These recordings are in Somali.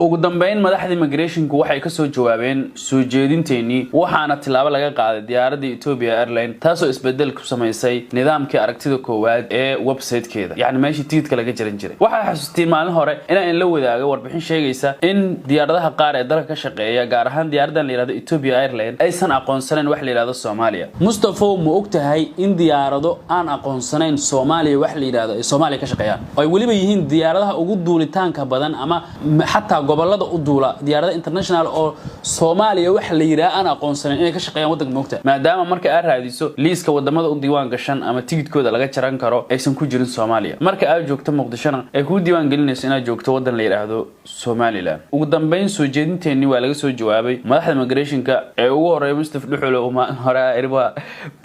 Ugu dambeyn, madaxda immigrationku waxay kasoo jawaabeen soo jeedinteennii, waxaana tilaabo laga qaaday diyaaradda Ethiopia Airline, taasoo isbedel ku samaysay nidaamkii aragtida koowaad ee websitekeeda, yacni meeshii tigidka laga jaran jiray. Waxaa xasuustiin maalin hore inaan la wadaago warbixin sheegaysa in diyaaradaha qaar ee dalka ka shaqeeya, gaar ahaan diyaaradan la yihahdo Ethiopia Airline, aysan aqoonsanayn wax la yihahdo Soomaaliya. Mustafow, ma og tahay in diyaarado aan aqoonsanayn Soomaaliya wax la yidhahdo ay Soomaaliya ka shaqeeyaan, oo ay weliba yihiin diyaaradaha ugu duulitaanka badan ama xataa gobolada u duula, diyaarada international oo Soomaaliya wax la yidhaha aan aqoonsanayn inay ka shaqeeyaan waddanka? Moogta, maadaama marka aad raadiso liiska wadamada u diiwaan gashan ama tigidkooda laga jaran karo aysan ku jirin Soomaaliya, marka aad joogto Muqdishona ay kuu diiwaan gelinayso inaad joogto waddan la yidhaahdo Somaliland. Ugu dambeyn, soo jeedinteennii waa laga soo jawaabay. Madaxda immigrationka ee ugu horeeya Mustaf Dhuxulo uu maalin hore irba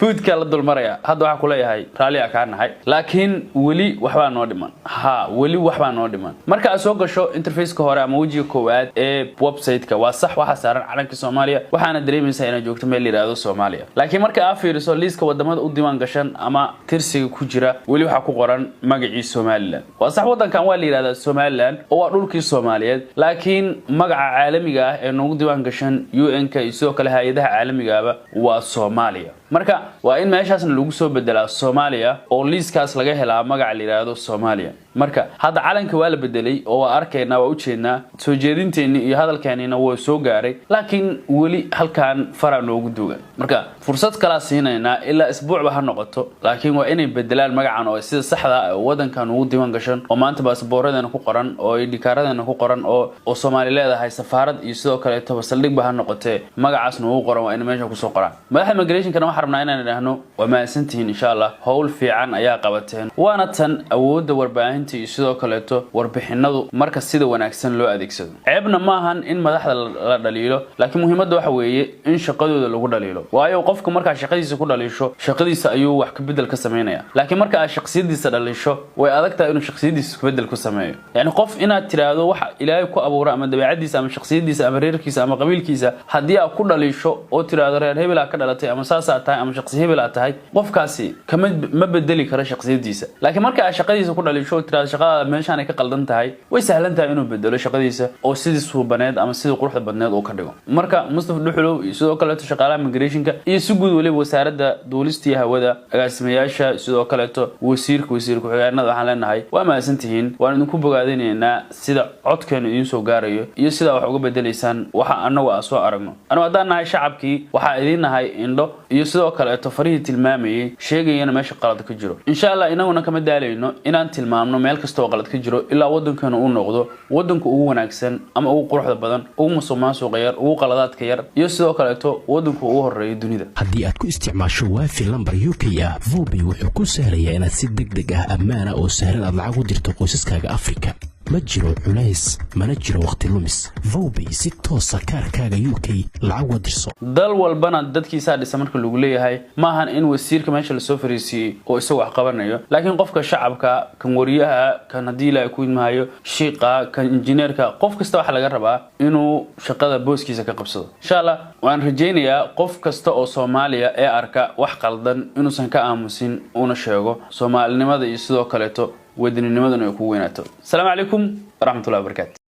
buudka la dulmaraya, hadda waxaa kuleeyahay raalli aa kaa nahay, laakiin weli waxbaa noo dhiman. Ha, weli waxbaa noo dhiman. Marka aad soo gasho interfaceka hore ama wejiga koowaad ee website-ka, waa sax, waxaa saaran calanka Soomaaliya, waxaana dareemaysaa inaad joogto meel la yidhaahdo Soomaaliya. Laakiin marka aad fiiriso liiska wadamada u diiwaan gashan ama tirsiga ku jira, weli waxaa ku qoran magacii Somaliland. Waa sax, waddankan waa la yidhahdaa Somaliland oo waa dhulkii Soomaaliyeed, laakiin magaca caalamiga ah ee noogu diiwaan gashan UN-ka iyo sidoo kale hay-adaha caalamigaaba waa Soomaaliya. Marka waa in meeshaasna lagu soo bedelaa Soomaaliya oo liiskaas laga helaa magaca la yidhaahdo Soomaaliya. Marka hadda calanka waa la bedelay oo waa arkaynaa, waa ujeednaa, soo jeedinteenni iyo hadalkeenina waa soo gaaray, laakiin weli halkan faraa noogu duugan. Marka fursad kalaa siinaynaa, ilaa isbuucba ha noqoto, laakiin waa inay bedelaan magacan oo sida saxda ah oo wadankan ugu diiwaan gashan oo maanta baasaboorradeena ku qoran oo ID-kaaradeena ku qoran oo Soomaali leedahay, safaarad iyo sidoo kaleetoba saldhigba ha noqotee, magacaas noogu qoran waa inay meesha kusoo qoraan. Madaxda immigrationkana waxaan rabnaa inaan idhaahno waa mahadsantihiin, insha Allah howl fiican ayaa qabateen. Waana tan awoodda warbaahinta iyo sidoo kaleeto warbixinadu marka sida wanaagsan loo adeegsado. Ceebna maahan in madaxda la dhaliilo, laakiin muhiimadda waxa weeye in shaqadooda lagu dhaliilo, waayo qofku markaa shaqadiisa ku dhaliisho, shaqadiisa ayuu wax kabedel ka samaynaya. Laakiin marka aad shaqsiyadiisa dhaliisho, way adag tahay inuu shaqsiyadiisa kabedel ku sameeyo. Yani qof inaad tiraahdo waxa Ilaahay ku abuura ama dabeecadiisa ama shaqsiyadiisa ama reerkiisa ama qabiilkiisa haddii aad ku dhaliisho oo tiraahdo reer hebel aa ka dhalatay ama saasaa tahay ama shaqsi hebel aad tahay, qofkaasi kama ma bedeli karo shaqsiyadiisa. Laakiin marka aad shaqadiisa ku dhaliisho oo tiraahdo shaqadaada meeshaan ay ka qaldan tahay, way sahlan tahay inuu bedelo shaqadiisa oo sidii suubaneed ama sidii quruxda badneed uu ka dhigo. Marka Mustafa Dhuxulow iyo sidoo kaleeto shaqaalaha immigrationka iyo si guud weliba Wasaaradda Duulista iyo Hawada, agaasimayaasha, sidoo kaleeto wasiirka, wasiir ku-xigeenada, waxaan leenahay waa mahadsantihiin. Waan idinku bogaadinaynaa sida codkeenu idiin soo gaarayo iyo sidaa wax uga bedelaysaan waxa anagu aan soo aragno. Anigu haddaan nahay shacabkii, waxaa idiin nahay indho iyo sidoo kaleeto farihii tilmaamayay, sheegayana meesha qalad ka jiro. Insha Allah inaguna kama daalayno inaan tilmaamno meel kasta oo qalad ka jiro, ilaa waddankeenu uu noqdo waddanka ugu wanaagsan ama ugu quruxda badan, ugu musuqmaasuqa yar, ugu qaladaadka yar iyo sidoo kaleeto waddanka ugu horeeya dunida. Haddii aad ku isticmaasho Waafi lambar UK ah, Vobi wuxuu ku sahlayaa inaad si deg deg ah, ammaana oo sahlan aad lacag u dirto qoysaskaaga Afrika. Ma jiro culays, mana jiro wakhti lumis. Vobi si toosa kaarkaaga UK lacag uga dirso. Dal walbana dadkiisaa dhisa. Marka lagu leeyahay, maahan in wasiirka meesha lasoo fariisiiyey oo isagu wax qabanayo, laakiin qofka shacabka, kan wariyaha, kan haddii Ilaahay ku idmahayo shiiqa, kan injineerka, qof kasta waxaa laga rabaa inuu shaqada booskiisa ka qabsado. Insha Allah waan rajaynayaa qof kasta oo Soomaaliya ee arka wax qaldan inuusan ka aamusin, uuna sheego, soomaalinimada iyo sidoo kaleeto wadininimaduna ay ku weynaato. Asalaamu calaykum waraxmatullahi wabarakatu.